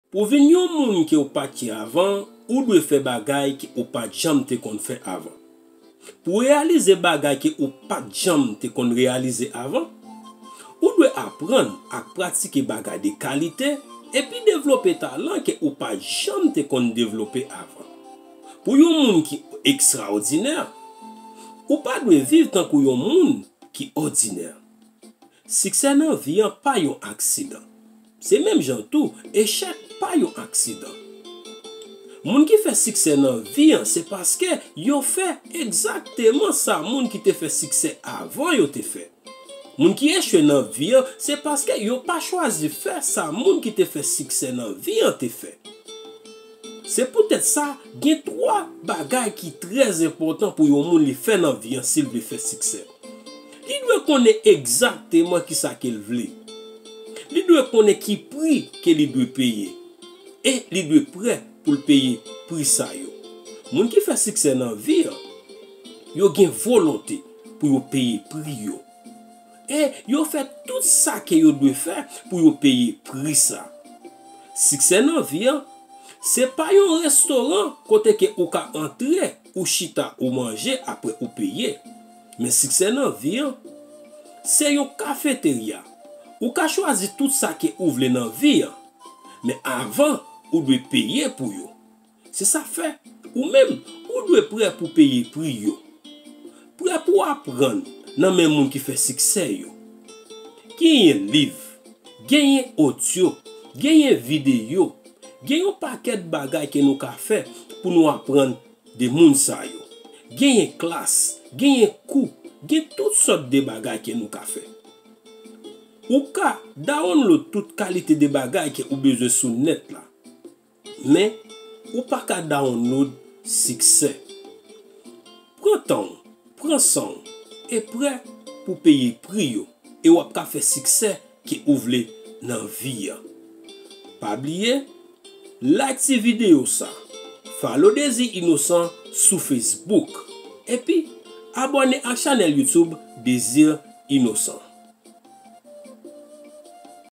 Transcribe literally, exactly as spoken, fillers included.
Pou w vin yon moun ke w pa t ye avan, ou dwe fè bagay ke ou pa t janm te konn fè avan. Pou w reyalize bagay ke ou pa t janm te konn reyalize avan, ou dwe aprann ak pratike bagay de kalite epi devlope talan ke ou pa t janm te konn devlope avan. Pou yon moun ki ekstraòdinè, ou pa dwe viv tankou yon moun ki òdinè. Siksè nan vi an pa yon aksidan. Se menm jan tou, echèk pa yon aksidan. Moun ki fè siksè nan vi an, se paske yo fè egzakteman sa moun ki te fè siksè avan yo te fè. Moun ki echwe nan vi an, se paske yo pa chwazi fè sa moun ki te fè siksè nan vi an te fè. Se poutèt sa, gen twa bagay ki trè enpòtan pou yon moun li fè nan vi an si l vle fè siksè. Li dwe konnen egzakteman kisa ke l vle. Li dwe konnen ki pri ke li dwe peye. E li dwe prè pou l peye pri sa yo. Moun ki fè siksè nan vi an, yo gen volonte pou yo peye pri yo. E yo fè tout sa ke yo dwe fè pou yo peye pri sa. Siksè nan vi an, se pa yon restoran kote ke ou ka antre, ou chita, ou manje, apre ou peye. Men siksè nan vi an, se yon kafeterya. Ou ka chwazi tout sa ke ou vle nan vi an, men avan, ou dwe peye pou yo. Se sa fè, ou menm, ou dwe prè pou peye pri yo. Prè pou aprann nan men moun ki fè siksè yo. Genyen liv, genyen odyo, genyen videyo, gen yon pakèt bagay ke nou ka fè pou nou aprann de moun sa yo. Genyen klas, genyen kou, gen tout sòt de bagay ke nou ka fè. Ou ka download tout kalite de bagay ke ou bezwen sou nèt la. Men, ou pa ka download siksè. Pran tan w, pran san w, e prè pou peye pri yo, e w ap ka fè siksè ke ou vle nan vi an. Pa bliye, like ti videyo sa, follow Dezi Inosan sou Facebook, epi abòne ak chanèl YouTube Dezi Inosan.